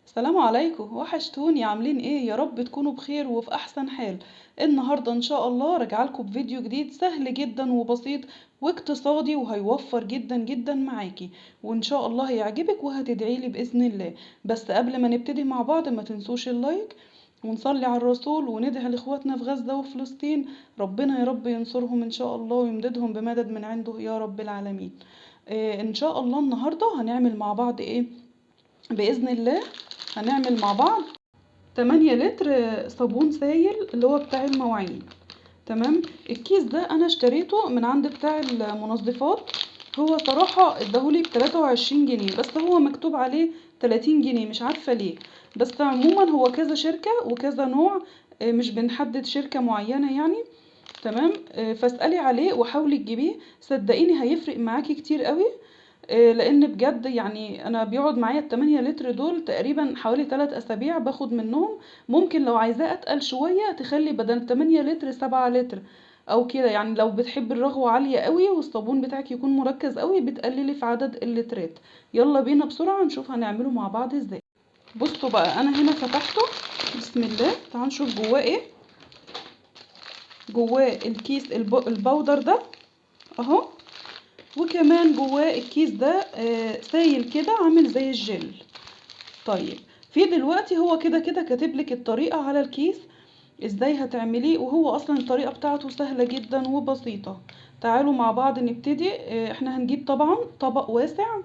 السلام عليكم، وحشتوني. عاملين ايه؟ يا رب تكونوا بخير وفي احسن حال. النهارده ان شاء الله راجعه لكم بفيديو جديد سهل جدا وبسيط واقتصادي، وهيوفر جدا جدا معاكي، وان شاء الله هيعجبك وهتدعيلي باذن الله. بس قبل ما نبتدي مع بعض ما تنسوش ال like، ونصلي على الرسول، وندعي لاخواتنا في غزة وفلسطين، ربنا يا رب ينصرهم ان شاء الله ويمددهم بمدد من عنده يا رب العالمين. ان شاء الله النهارده هنعمل مع بعض ايه باذن الله؟ هنعمل مع بعض 8 لتر صابون سايل اللي هو بتاع المواعين. تمام. الكيس ده انا اشتريته من عند بتاع المنظفات، هو صراحة اداهولي ب 23 جنيه، بس هو مكتوب عليه 30 جنيه مش عارفة ليه، بس عموما هو كذا شركة وكذا نوع، مش بنحدد شركة معينة يعني. تمام. فاسألي عليه وحاولي تجيبيه، صدقيني هيفرق معاكي كتير قوي، لان بجد يعني انا بيقعد معايا ال8 لتر دول تقريبا حوالي 3 اسابيع باخد منهم. ممكن لو عايزاه اتقل شوية تخلي بدل 8 لتر 7 لتر او كده، يعني لو بتحب الرغوة عالية قوي والصابون بتاعك يكون مركز قوي بتقللي في عدد اللترات. يلا بينا بسرعة نشوف هنعمله مع بعض ازاي. بصوا بقى، انا هنا فتحته، بسم الله، تعالوا نشوف جواه ايه. جواه الكيس البودر ده اهو، وكمان جواه الكيس ده سايل كده عامل زي الجل. طيب في دلوقتي هو كده كده كاتب لك الطريقة على الكيس ازاي هتعمليه، وهو اصلا الطريقة بتاعته سهلة جدا وبسيطة. تعالوا مع بعض نبتدي. احنا هنجيب طبعا طبق واسع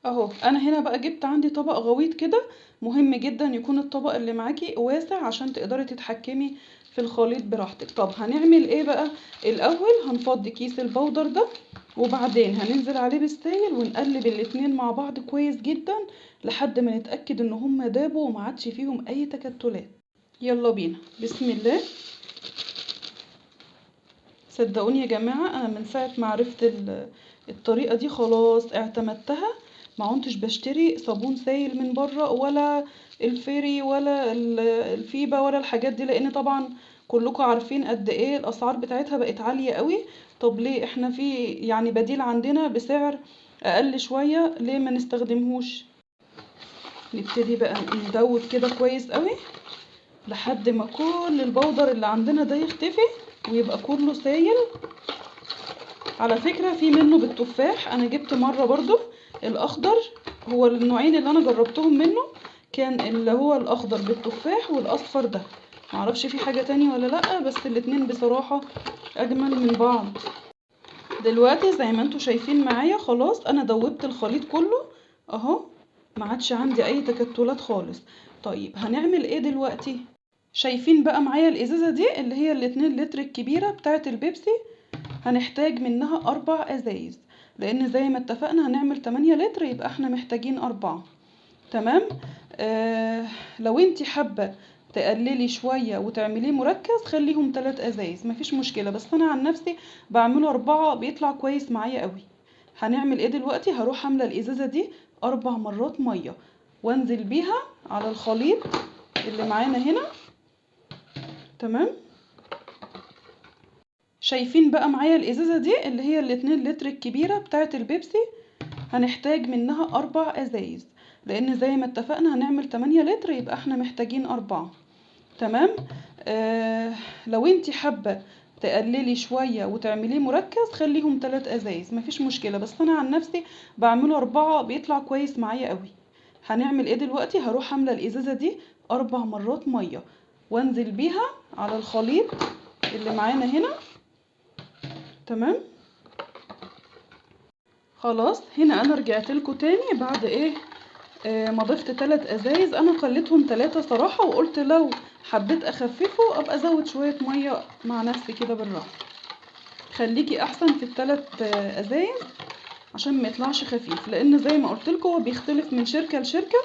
اهو. انا هنا بقى جبت عندي طبق غويط كده، مهم جدا يكون الطبق اللي معاكي واسع عشان تقدري تتحكمي في الخليط براحتك. طب هنعمل ايه بقى؟ الاول هنفضي كيس البودر ده، وبعدين هننزل عليه بالسايل ونقلب الاتنين مع بعض كويس جدا لحد ما نتأكد ان هما دابوا وما عادش فيهم اي تكتلات. يلا بينا، بسم الله. صدقوني يا جماعة انا من ساعة ما عرفت الطريقة دي خلاص اعتمدتها، ما عدتش بشتري صابون سايل من بره ولا الفيري ولا الفيبا ولا الحاجات دي، لان طبعا كلكم عارفين قد ايه الاسعار بتاعتها بقت عالية قوي. طب ليه احنا في يعني بديل عندنا بسعر اقل شوية، ليه ما نستخدمهوش؟ نبتدي بقى ندوب كده كويس قوي لحد ما كل البودر اللي عندنا ده يختفي ويبقى كله سايل. على فكرة في منه بالتفاح، انا جبت مرة برضو الاخضر، هو النوعين اللي انا جربتهم منه كان اللي هو الاخضر بالتفاح والاصفر ده، معرفش في حاجة تانية ولا لأ، بس الاتنين بصراحة اجمل من بعض. دلوقتي زي ما انتوا شايفين معايا خلاص انا دوبت الخليط كله اهو، ما عادش عندي اي تكتلات خالص. طيب هنعمل ايه دلوقتي؟ شايفين بقى معايا الازازة دي اللي هي الاتنين لتر الكبيرة بتاعة البيبسي، هنحتاج منها 4 ازايز، لان زي ما اتفقنا هنعمل 8 لتر يبقى احنا محتاجين 4. تمام. لو انتي حابة تقللي شوية وتعمليه مركز خليهم 3 ازايز مفيش مشكلة، بس انا عن نفسي بعمله 4 بيطلع كويس معايا قوي. هنعمل ايه دلوقتي؟ هروح عاملة الازازة دي 4 مرات مية وانزل بيها على الخليط اللي معانا هنا. تمام. شايفين بقى معايا الازازة دي اللي هي الاتنين لتر الكبيرة بتاعة البيبسي، هنحتاج منها 4 ازايز، لان زي ما اتفقنا هنعمل 8 لتر يبقى احنا محتاجين 4. تمام. لو انتي حابة تقللي شوية وتعمليه مركز خليهم 3 ازايز مفيش مشكلة، بس انا عن نفسي بعمله 4 بيطلع كويس معايا قوي. هنعمل ايه دلوقتي؟ هروح عاملة الازازة دي 4 مرات مية وانزل بيها على الخليط اللي معانا هنا. تمام. خلاص هنا انا رجعت لكم تاني بعد ايه ما ضفت 3 ازايز، انا خليتهم 3 صراحة، وقلت لو حبيت اخففه ابقى ازود شوية مية مع نفسي كده بالراحة. خليكي احسن في ال3 ازايز عشان ما يطلعش خفيف، لان زي ما قلت لكم هو بيختلف من شركة لشركة،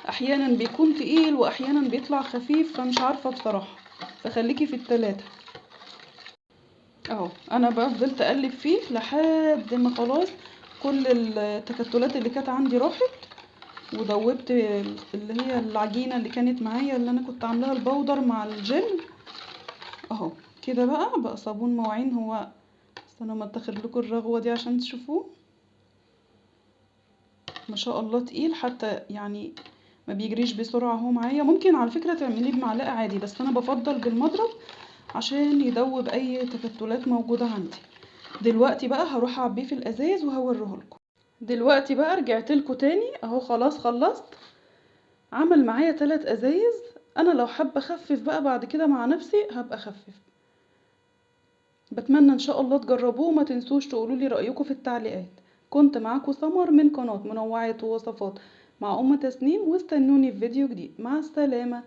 احيانا بيكون تقيل واحيانا بيطلع خفيف، فمش عارفة بصراحة، فخليكي في ال3 اهو. انا بقى فضلت اقلب فيه لحد ما خلاص كل التكتلات اللي كانت عندي راحت، ودوبت اللي هي العجينة اللي كانت معايا اللي انا كنت عاملاها البودر مع الجل اهو كده. بقى صابون مواعين هو، استنوا ما اتاخد لكم الرغوة دي عشان تشوفوه. ما شاء الله تقيل، حتى يعني ما بيجريش بسرعة اهو معايا. ممكن على فكرة تعمليه بمعلقة عادي، بس انا بفضل بالمضرب عشان يدوب اي تكتلات موجودة عندي. دلوقتي بقى هروح اعبيه في الازايز وهوريه لكم. دلوقتي بقى رجعت لكم تاني اهو، خلاص خلصت. عمل معايا 3 ازايز. انا لو حابة اخفف بقى بعد كده مع نفسي هبقى اخفف. بتمنى ان شاء الله تجربوه، وما تنسوش تقولوا لي رايكم في التعليقات. كنت معاكم سمر من قناة منوعات ووصفات مع ام تسنيم، واستنوني في فيديو جديد. مع السلامة.